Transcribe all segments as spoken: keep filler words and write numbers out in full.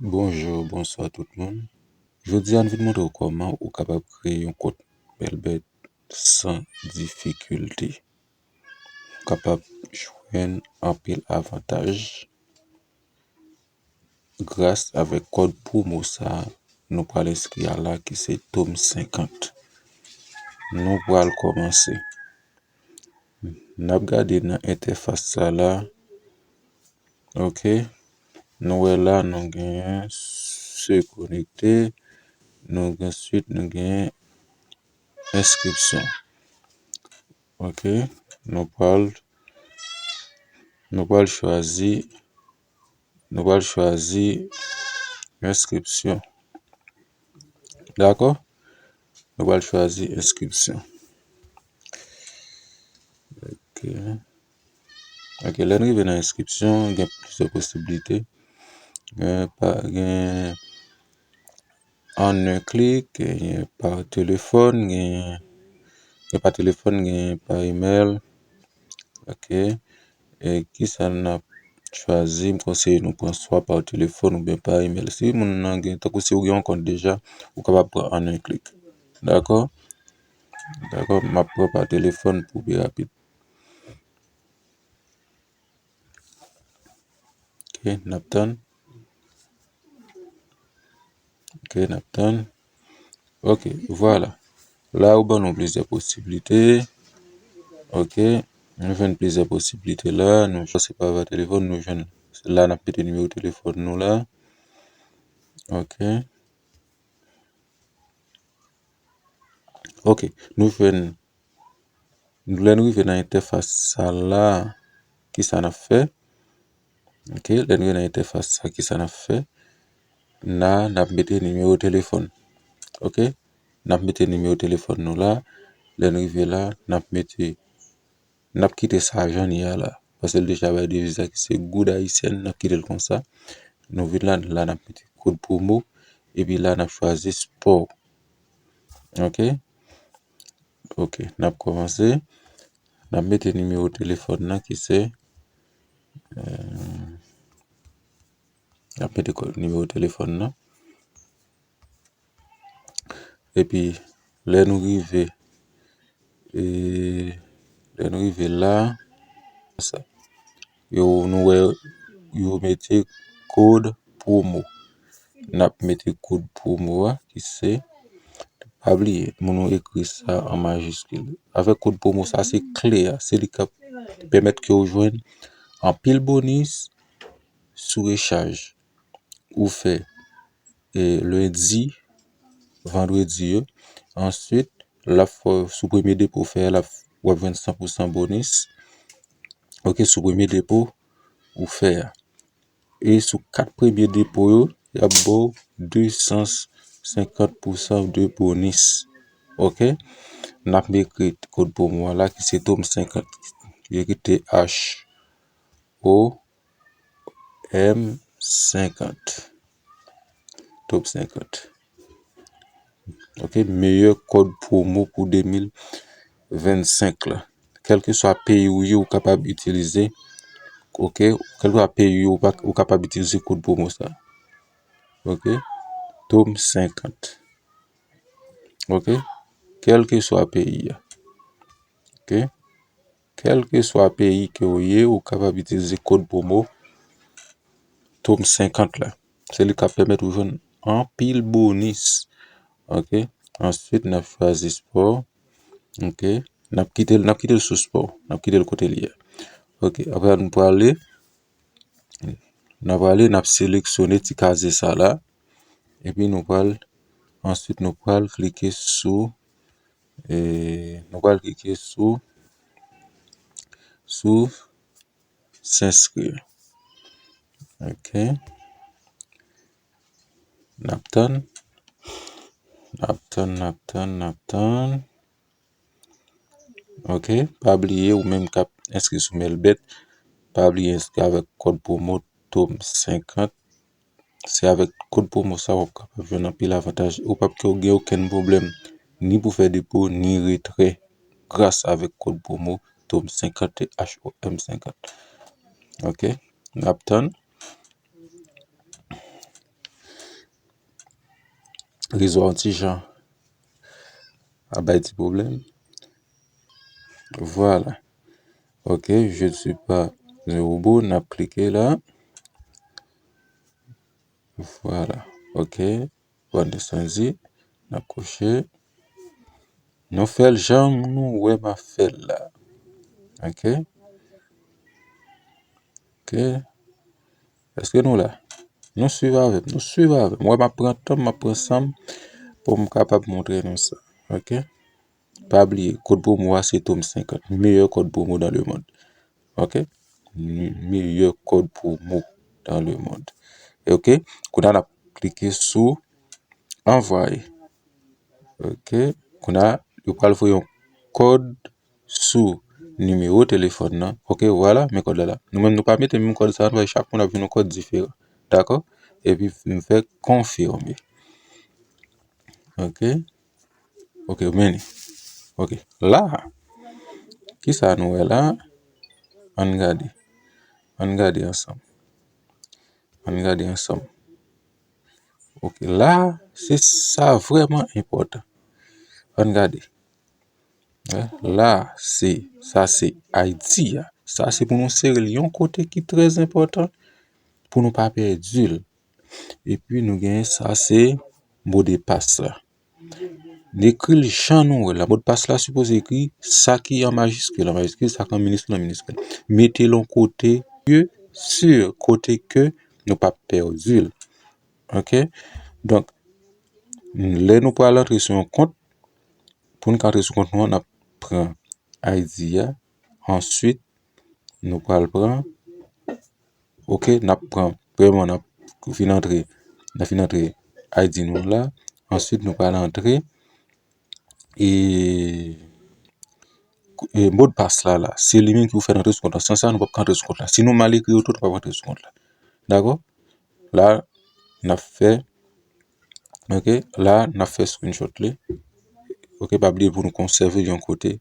Bonjou, bonswa tout moun. Jodi a, nou vin montre w kòman ou kapab kreye yon kont Melbet san difikilte. Ou kapab jwenn anpil avantaj gras avèk kòd pwomo sa a nou pral enskri a la ki se Tom senkant. Nou pral kòmanse. N ap gade nan entèfas sa la. Ok. Nou wè la nou genyen se konekte. Nou gen answit nou genyen enskripsyon. Ok. Nou pral nou pral chwazi nou pral chwazi enskripsyon. Dakò? Nou pral chwazi enskripsyon. Ok. Ok, lè n rive nan enskripsyon, gen plizyè posiblite. Gen pa gen an un klik, gen pa telefòn, gen gen pa telefòn, gen pa imèl. Ok. E kisa n ap chwazi? M konseye nou pran swa pa telefòn oubyen pa imèl. Si moun nan gen, tankou si w gen yon kont deja, ou kapab pran an un klik. Dakò? Dakò, m ap pran pa telefòn pou pi rapid. Ok, n ap tann. Ok, n ap tann. Ok, vwala. La, yo ban nou plizyè posiblite. Ok, nou jwenn plizyè posiblite la. Nou chwazi pa telefòn, nou jwenn la, n ap mete nimewo telefòn nou la. Ok. Ok, nou jwenn, lè n rive nan entèfas sa la, kisa n ap fè? Ok, lè n rive nan entèfas sa, kisa n ap fè? Na, n ap mete nimewo telefòn. Ok, n ap mete nimewo telefòn nou la. Lè n rive la, n ap mete, n ap kite sa jan l ye a la. Paske l deja bay deviz la ki se goud ayisyen, n ap kite l konsa. Nou vin la, la n ap mete kòd pwomo, epi la n ap chwazi spò. Ok? Ok, n ap kòmanse. N ap mete nimewo telefòn nan ki se, euh, n ap mete kò-, nimewo telefòn nan. Epi, lè nou rive, e, lè nou rive la, sa, yo, nou wè, yo mete kòd pwomo. N ap mete kòd pwomo a, ki se, pa bliye, moun nou ekri sa an majiskil. Avèk kòd pwomo sa, se kle a, se li k ap pèmèt ke w jwenn anpil bonis sou rechaj ou fè, e, lendi, vandredi yo. Answit, l ap fè w sou premye depo w fè a, l ap, w ap jwenn san pou san bonis. Ok, sou premye depo ou fè a. E sou kat premye depo yo, y ap ba w de san senkant pou san de bonis. Ok? N ap ekri kòd pwomo a la ki se Tom senkant. Yo ekri T H O M senkant. Tom senkant. Ok, meyè kòd pwomo pou de mil vennsenk la. Kèlkeswa peyi ou ye, ou kapab itilize, ok, kèlkeswa peyi ou ye, ou pa, ou kapab itilize kòd pwomo sa. Ok, Tom senkant. Ok, kèlkeswa peyi a. Ok, kèlkeswa peyi ke ou ye, ou kapab itilize kòd pwomo Tom senkant la. Se li k ap pèmèt ou jwenn anpil bonis. Ok, answit, n ap chwazi spò. Ok, n ap kite l, n ap kite l sou spò. N ap kite l kote l ye a. Ok, apre nou prale, n ap prale, n ap seleksyone ti kaze sa la. Epi nou pral, answit nou pral klike sou, e, nou pral klike sou, sou s'inscrire. Ok. N ap tann. N ap tann, n ap tann, n ap tann. Ok. Pa bliye, ou menm k ap enskri sou Melbet, pa bliye enskri avèk kòd pwomo Tom senkant. Se avèk kòd pwomo sa w ap kapab jwenn anpil avantaj. Ou p ap gen okenn pwoblèm ni pou fè depo, ni retrè gras avèk kòd pwomo Tom senkant, T H O M senkant. Ok. N ap tann. rezo a yon ti jan ap bay ti pwoblèm. Voilà. Ok, je ne suis pas un robot. N ap klike la. Voilà. Ok. Bande descendue. N ap kouche. Nou fè l jan nou wè m ap fè l la. Ok. Ok. Èske nou la? Nou swiv avè m. Nou swiv avè m. Wè, m ap pran tan m, m ap pran san m pou m kapab montre nou sa. Ok. Pa bliye, kòd pwomo a se Tom senkant. Meyè kòd pwomo dans le monde. Ok. Meyè kòd pwomo dans le monde. Ok. Kounye a n ap klike sou anvwaye. Ok. Kounye a, yo pral voye yon kòd sou nimewo telefòn nan. Ok, vwala, men kòd la la. Nou menm nou pa mete menm kòd sa, nou fè chak moun ap jwenn yon kòd diferan. Dakò? Epi m fè konfime. Ok. Ok, ou mennen. Ok. La, kisa nou wè la? Ann gade. Ann gade ansanm. Ann gade ansanm. Ok, la, se sa vrèman enpòtan. Ann gade. La, se, sa se I D a. Sa se pou nou sere l yon kote ki trè enpòtan pou nou pa pèdi l. Epi nou gen sa se modpas la. N ekri l jan nou wè la. Modpas la sipoze ekri sa ki an majiskil, an majiskil, sa ki an miniskil, an miniskil. Mete l yon kote, sure, kote ke nou p ap pèdi l. Ok? Donk, lè nou pral antre sou yon kont, pou n ka antre sou kont nou an, n ap pran I D a. Answit, nou pral pran, ok, n ap pran, premyèman, n ap fin antre, n ap fin antre I D nou la. Answit, nou pral antre e, e modpas la, la. Se li menm ki pou fè n antre sou kont la. San sa, nou p ap ka antre sou kont la. Si nou mal ekri yo tou, nou p ap antre sou kont la. Dakò? La, n ap fè, ok, la, n ap fè screenshot li. Ok, pa bliye pou nou konsève l yon kote.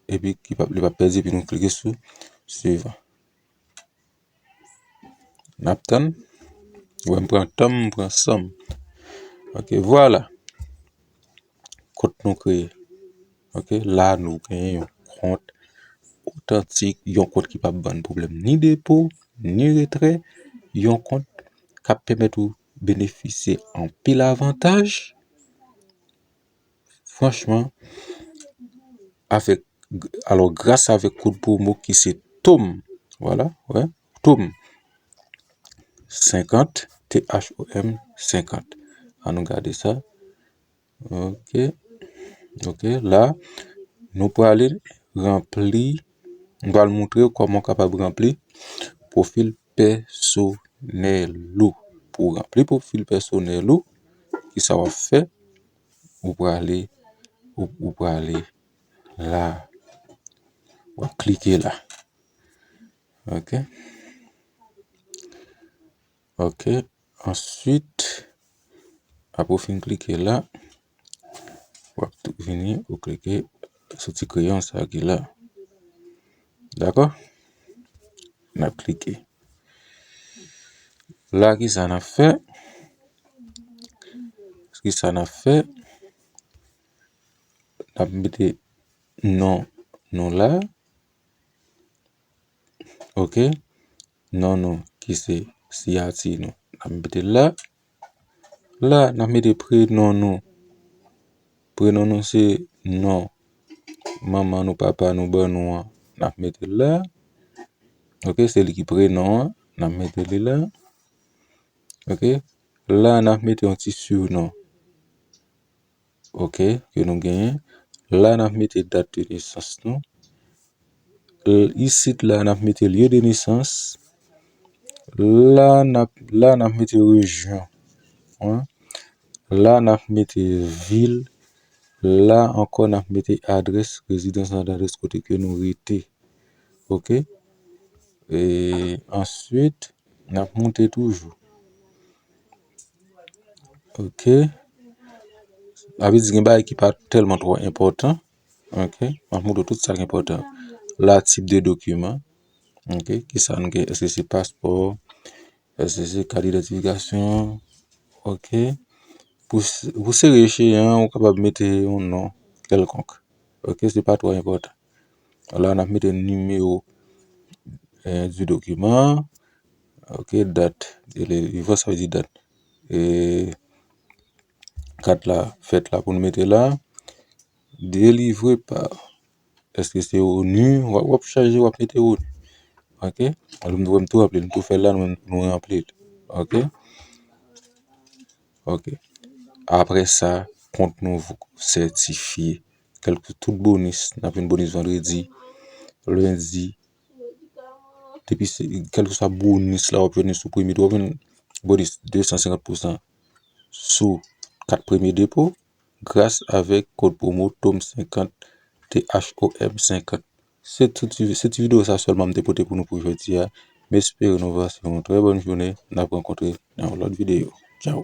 Epi ki p ap, li p ap pèdi, epi nou klike sou swivan. N ap tann. Wè, m pran tan m, m pran san m. Ok, vwala. Kont nou kreye. Ok, la nou genyen yon kont otantik, yon kont ki p ap ban n pwoblèm ni depo, ni retrè, yon kont k ap pèmèt ou benefisye anpil avantaj. Franchman, avèk, alò, gras avèk kòd pwomo ki se Tom, vwala, wè, Tom senkant, T H O M senkant. Ann nou gade sa. Ok. Ok, la, nou prale ranpli, nou pral montre w kòman w kapab ranpli pwofil pèsonèl ou. Pou w ranpli pwofil pèsonèl ou, kisa w ap fè? Ou prale, ou, ou prale la. W ap klike la. Ok. Ok. Answit, apre w fin klike la, w ap tou vini, ou klike sou ti kreyon sa ki la. Dakò? N ap klike. La, kisa n ap fè? Kisa n ap fè? N ap mete non nou la. Ok. Non nou ki se siyati nou. N ap mete l la. La, n ap mete prenon nou. Prenon nou se non manman nou, papa nou ban nou an. N ap mete l la. Ok, se li ki prenon an. N ap mete li la. Ok. La, n ap mete yon ti surnon. Ok, ke nou genyen. La, n ap mete dat de nesans nou. L-, isit la, n ap mete lieu de naissance. La, n ap, la, n ap mete rejyon an. La, n ap mete vil. La ankò, n ap mete adrès, rezidans, adrès kote ke nou rete. Ok? E answit, n ap moute toujou. Ok. Sa vle di gen bagay ki pa tèlman twò enpòtan. Ok. M ap montre w tout sa ki enpòtan. La, tip de dokiman. Ok. Kisa nou gen? Èske se paspò? Èske se kat idantifikasyon? Ok. Pou, pou sere echeyan, ou kapab mete yon non kèlkonk. Ok, se pa twò enpòtan. La, n ap mete nimewo eh, du document. Ok, dat. Delivre, sa vle di dat. E kat la fèt la pou nou mete la. Délivré par. Èske se ONU? W ap, w ap chaje, w ap mete ONU. Ok? Alò, m tou, m tou ranpli l, m tou fè l la, nou, nou ranpli l. Ok? Ok. Apre sa, kont nou sètifye. Kèlke tout bonis, n ap jwenn bonis vandredi, lendi. Depi se, kèlkeswa bonis la, w ap jwenn sou premye, w ap jwenn bonis de san senkant pousan sou kat premye depo, gras avèk kòd pwomo TOM senkant, T H O M senkant. Se tout, se ti videyo sa sèlman m te pote pou nou pou jodi a. M espere nou pase yon trè bòn jounen. N ap rankontre nan yon lòt videyo. Tchao!